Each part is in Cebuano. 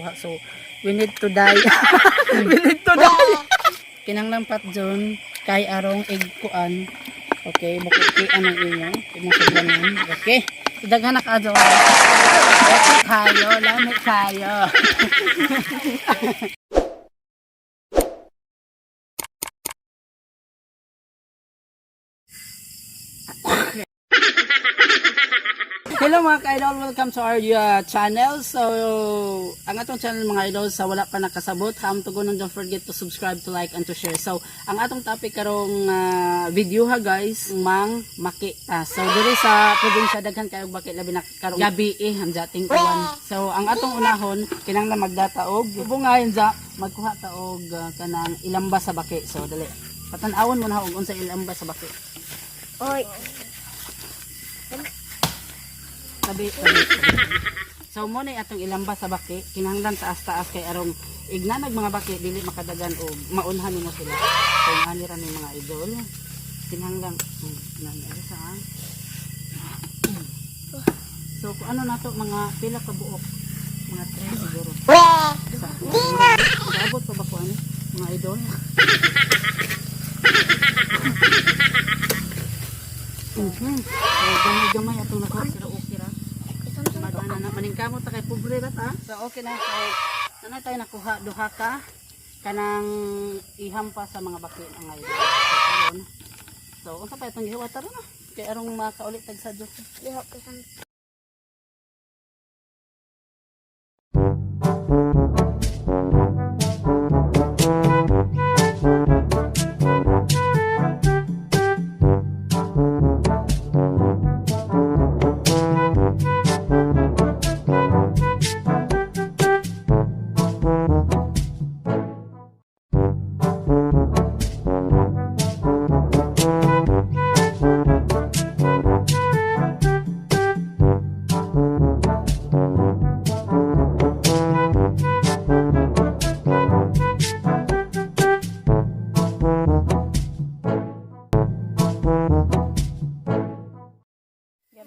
makuha. So we need to die. We need to die. Kinanglan pat John kay arong igkuan. Okay, mukikian ang inyo. Imong suglanan. Okay. So, daghan na ka John. Okay kayo, lami kayo. Hello mga ka-idol, welcome to our channel. So, ang atong channel mga idol, sa wala pa nakasabot, ham to go, don't forget to subscribe, to like, and to share. So, ang atong topic karong video ha guys, mang maki. So, diri sa probinsya daghan kayo baki labi na karong gabi eh, ang jating uwan. So, ang atong unahon, kinahanglan magdata og bungayon ja, magkuha ta og kanang ilamba sa baki. So, dali. Patan-awon mo na og unsa ilamba sa baki. Oy. Tabi, tabi, tabi. So mo na atong ilamba sa baki, kinahanglan taas-taas kay arong ignanag mga baki dili makadagan og maunhan nimo sila. So ani ra ni mga idol. Kinahanglan nan ari sa ah. So kung ano nato mga pila ka buok? Mga 3 siguro. Sa, abot pa ba ko ano? Mga idol. So, gamay-gamay atong nakuha pero okay ra. Madana na maningkamot ta kay pobre ra ta. So okay na. So ano tayo nakuha duha ka kanang ihampa sa mga baki ang idol. So karon. So unsa pa itong gihuwat ron na? Kay arong makaulit tag sa Diyos. Lihok isang.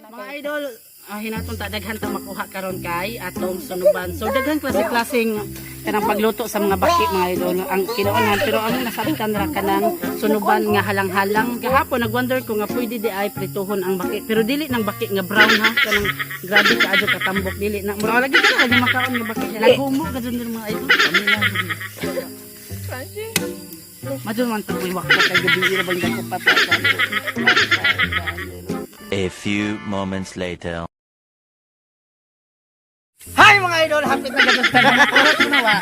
Mga idol, hinatong ta daghan ta makuha karon kay atong sunuban. So daghan klase-klaseng kanang pagluto sa mga baki mga idol ang kinaunan pero ang nasabtan ra kanang sunuban nga halang-halang. Gahapon nagwonder ko nga pwede di ay prituhon ang baki pero dili nang baki nga brown ha kanang grabe ka adyo katambok dili na. Mura lagi ka lagi makaon nga baki. Naghumo ka dun din mga idol. Kami lang. Madun man tapoy wakto kay gabi ra bang dako patay. A few moments later. Hi mga idol! Hapit na gatos tanan. Nakurat ko na wa.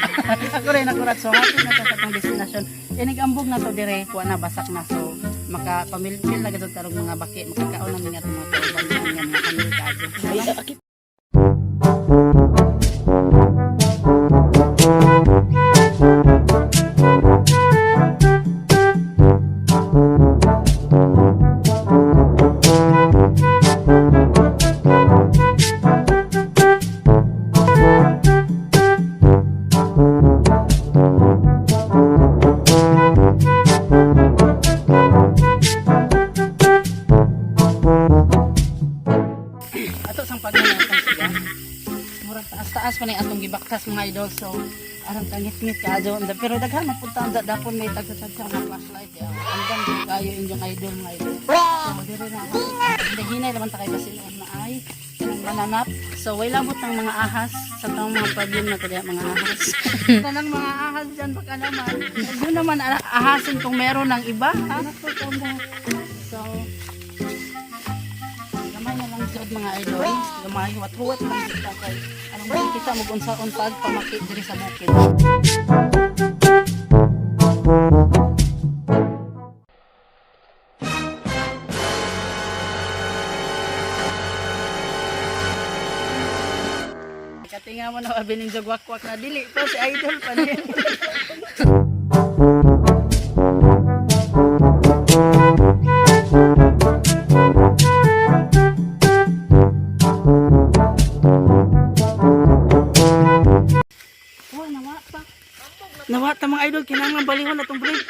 Ako rin nakurat. So hapit na to sa atong destinasyon. Inigambog na to dire. Kuha na basak na. So makapamilpil na gatos tarong mga baki. Makakaon na nga itong mga kauban nga mga kanil kaadyo. Ato sang pagano atong siya. Murag taas-taas pa ni atong gibaktas mga idol. So arang kangit-ngit ka adyo. Pero daghan mapunta ang dapon may tagsa-tagsa mga flashlight. Ya. Andam kayo inyong idol mga idol. So dire na ako. Hinay naman ta kay basin na ay kanang mananap. So way labot ng mga ahas sa taong mga problem na kaya mga ahas. Tanang mga ahas diyan baka naman. Huwag mo naman ahasin kung meron ng iba. Ha? So gamay na lang jud mga idol. Gamay huwat-huwat lang kita kay anong makikita mo unsa-unsa pamaki diri sa bukid. Katinga mo na abiling jagwakwak na dili pa si idol pa niya. Wah, nawa pa. Nawa ta mga idol kinahanglan balihon atong break.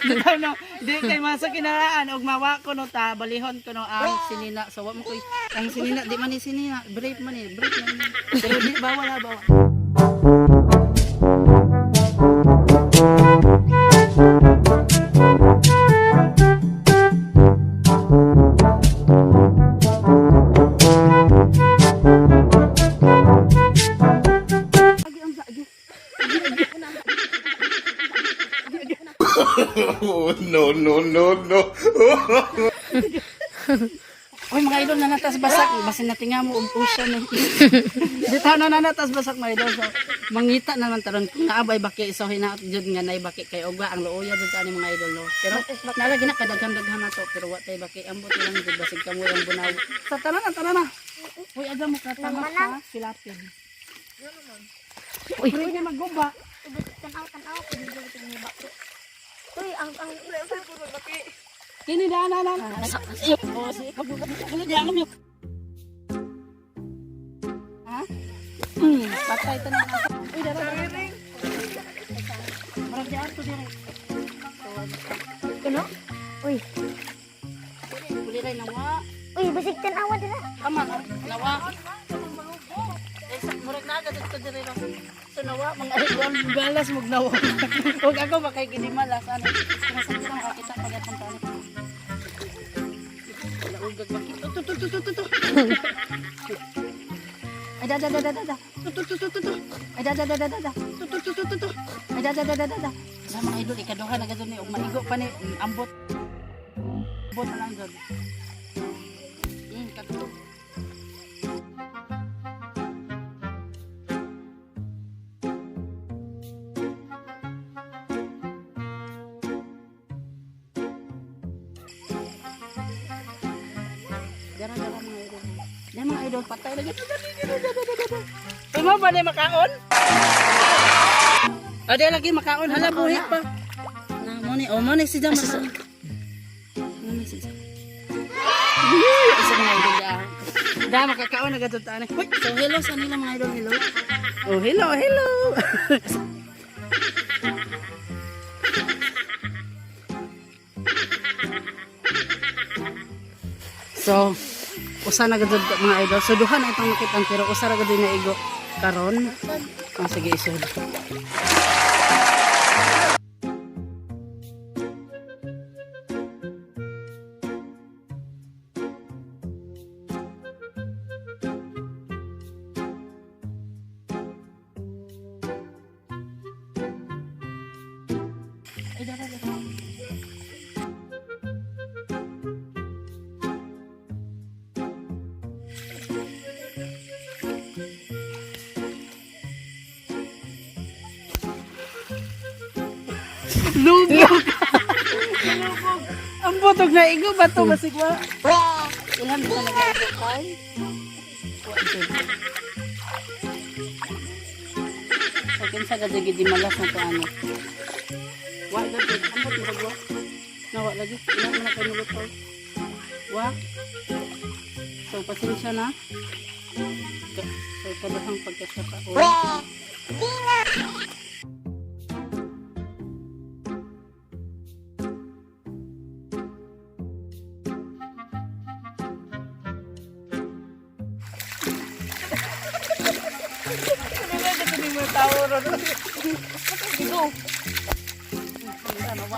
Bitaw no, di kay masa kinaraan og mawa ko no ta balihon ko no ang sinina. So wa mo koy ang sinina di man ni sinina, brief man ni, brief man ni. Pero di bawal ha, bawal. Oh, no, no, no, no. Uy, mga idol, nanatas basak. Basin natin nga mo, umpusa na. Dito na nanatas basak, mga idol. So, mangita naman taron. Kung naabay baki, so hinaot jud nga nay baki kay ugwa ang luoya jud ani mga idol. No? Pero nalagi na kadaghan-daghan na to. Pero wa tay baki. Ambot lang jud basig kamo ang bunaw. Sa tara na, tara na. Uy, aga mo katama ka. Silapin. Uy, pwede maguba. Tanaw, tanaw. Uy, ang Kini na na na. Oh, si Ha? Patay ta na. Uy, dara. dara. Murag di ato dire. Ano? Uy, Kuliray nawa. uy, basig tanawa dira. Tama nawa. Eh, sa murag na agad dito dire no. So nawa mga idol, galas mug nawa. Ug ako makay ginimalas ano. Pero sa kita makakita pag atong taon. Laugag bakit? Tu tu tu tu tu tu. Ay da da da da da da. Tu tu tu tu tu tu. Ay da da da da da da. Tu tu tu tu tu tu. Ay da da da da da da. Sa mga idol ikaduha na gadto ni ug maigo pa ni ambot. Ambot na lang jud. Kadto. Dara dara mga idol. Dara mga idol patay lagi. Uy mo ba ni makaon? Ade lagi makaon hala buhi pa. Na mo ni oh mo ni si Jam. Mo ni si Jam. Isa mga idol da. Da makakaon na gadto ta. Uy, so hello sa nila mga idol, hello. Oh, hello, hello. So, usa na gud mga idol. So duha na itong nakitaan pero usa ra gud na igo karon. Oh, sige isod. Ay, dara, dara. Lubog. Lubog. Ang butog na igo ba to basig wa? Ilan ba talaga igo kay? Wa jud. So kinsa ka jud di malas na to ano. Wa gud ambot murag wa. Nawa lagi ilan man na kay nuluto. Wa. So pasensya na. So kaduhang pagkasaka.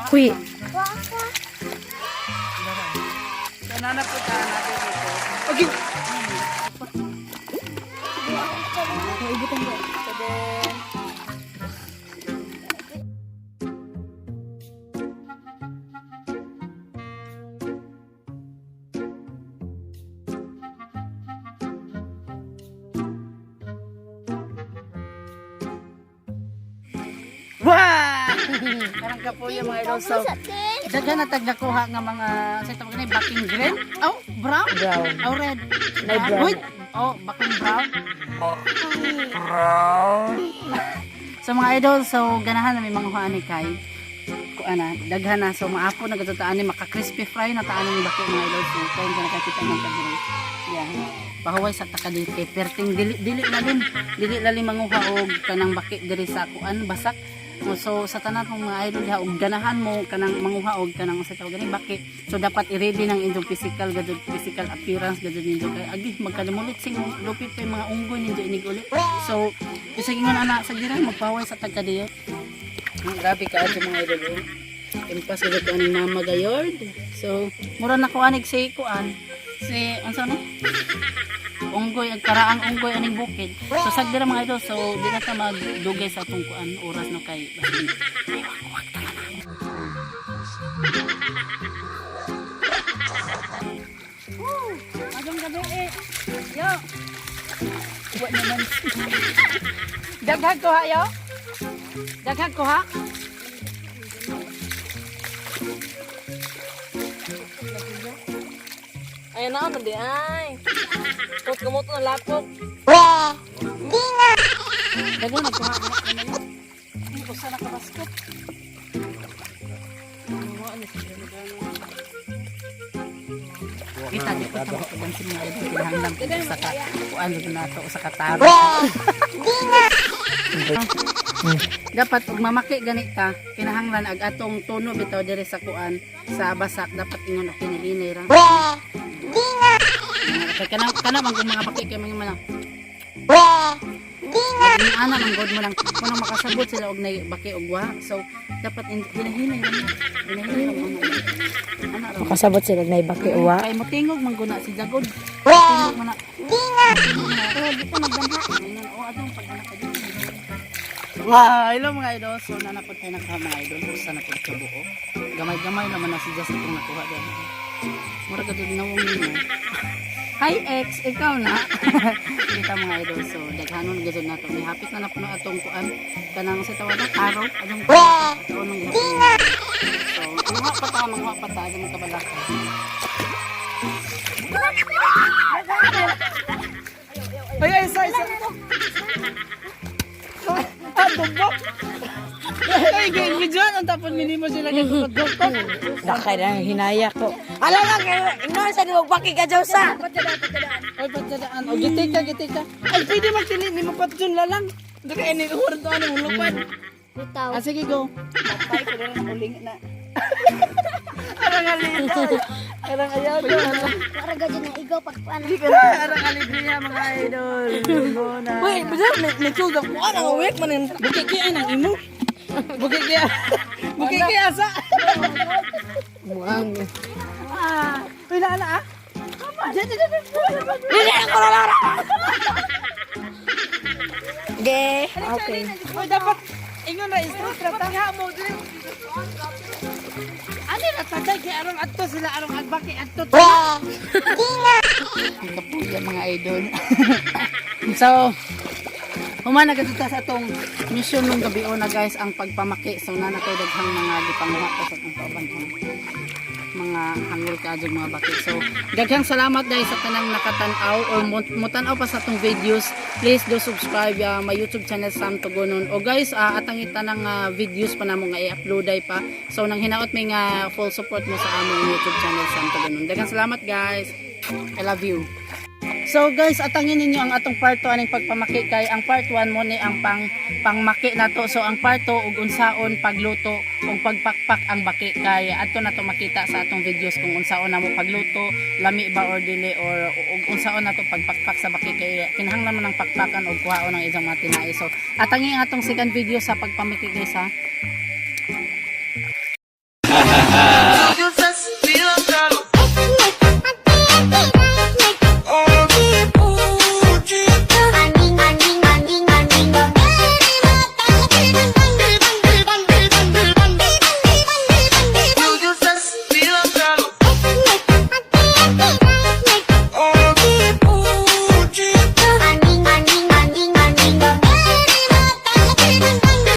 Uy, Wa ka. Banana po tayo natin dito. Okay. So then, Wow! Karang kapoy yung mga idol. So, daghan na tag nakuha nga mga sa tawag ni backing green. Oh, brown. Brown. Oh, red. May brown. Wait. Oh, backing brown. So mga idol, so ganahan na may mga huan ni Kai. Kuana, daghan na so maapo na gadto ni maka crispy fry na taan ng baki mga idol. So kayo ka nakakita ng kadiri. Yeah. Pahuway sa takadit kay perting dili dili lalim, dili lalim manguha og kanang baki diri sa kuan basak. So sa tanan kong mga idol diha og ganahan mo kanang manguha og kanang sa tawag gani baki. So dapat i-ready ng inyong physical gadud physical appearance gadud ninyo kay agi magkalimulit sing lupit pa yung mga unggoy ninyo inig uli. So isa gingon ana sa gira magpaway sa tagkadiyo. Ang grabe ka adto mga idol. Oh. Impas gud ko aning mama gayord. So mura na ko anig si kuan si unsa ni? Unggoy ang karaang unggoy aning bukid. So sagdi ra mga idol. So di na ta magdugay sa atong kuan oras no kay basin. Ay, wag, wag, tara na. Yo. Wa naman. Daghag kuha yo. Daghag kuha. Ayan na, di ay. Kot kumot na lapok. Daghag na kuha. Ay, usa na ka basket. Kita di ko sa mga mga idol kinahanglan ko sa ka kuan jud nato sa kataro. Dapat og mamaki gani ta kinahanglan ag atong tuno bitaw diri sa kuan sa basak dapat ingon og kinihinay ra. Kay kana kana man kung mga baki kay mga man. Ana man god mo lang kunang makasabot sila og nay baki og wa. So dapat hinahinay ra. Hinahinay ra mo. Ana ra. Makasabot sila na ibaki uwa. Kay motingog man guna si Jagod. Tingog man na. Pero dito magbanha. Ayun, oh, atong pag-anak ka dito. Wow, hello mga idol. So nanapod tayo nakaha mga idol. Usa na pud ka buo. Gamay-gamay naman na si Just itong nakuha dyan. Mura ka doon nawong ninyo. Hi ex, ikaw na. Kita mga idol. So daghanon gud nato. May hapit na napuno atong kuan kanang sa tawag na araw atong kuan nung gihapon. So, manguha pa ta, manguha pa ta, mga kabalaka. Ay, ay, isa, isa. Ah, dumbok. Ay, video ang tapon minimo sila kay tukot-tukot. Nakay na hinaya ko. Alam lang kayo, ingnon sa di baki ka sa. Oy, patsadaan. O, gitik ka, gitik ka. Ay, pwede magtili. Ni mo patsun lalang. Hindi ka ini uhurad to, ano, lupad. Bitaw. Ah, sige, go. Patay ko na uling na. Arang alida. Arang ayaw. Para gadyo na igaw pagkuan. Arang alegria, mga idol. Muna. Wait, basta may tulog ko ana wait man. Bukiki ay nang imo. Bukiki. Bukiki asa. Muang. Ah, wala na ah. Diyan, diyan, diyan. Dili ako na lang. Ge. Okay. Oy, dapat ingon na straight ra ta. Mo dili. Ani ra tatay kay arong adto sila arong agbaki adto. Ang kapuya mga idol. So, humana ka ta sa atong mission nung gabi na guys ang pagpamaki. So nana kay daghang mga gipanguha ta sa atong kauban mga hangol ka adyo mga baki. So, daghang salamat dahil sa tanang nakatan-aw or motan-aw pa sa atong videos. Please do subscribe my YouTube channel Sam Tugonon. O guys, atang itanang videos pa namo nga i-upload ay pa. So, nang hinaot may nga full support mo sa among YouTube channel Sam Tugonon. Daghang salamat guys. I love you. So guys, atangin ninyo ang atong part 2 aning pagpamaki kay ang part 1 mo ni ang pangmaki nato. So ang part 2 ug unsaon pagluto ug pagpakpak ang baki kay adto nato makita sa atong videos kung unsaon namo pagluto, lami ba or dili or ug unsaon nato pagpakpak sa baki kay kinahanglan man ang pakpakan ug kuhaon ang isang mga tinai. So atangin ang atong second video sa pagpamaki guys ha.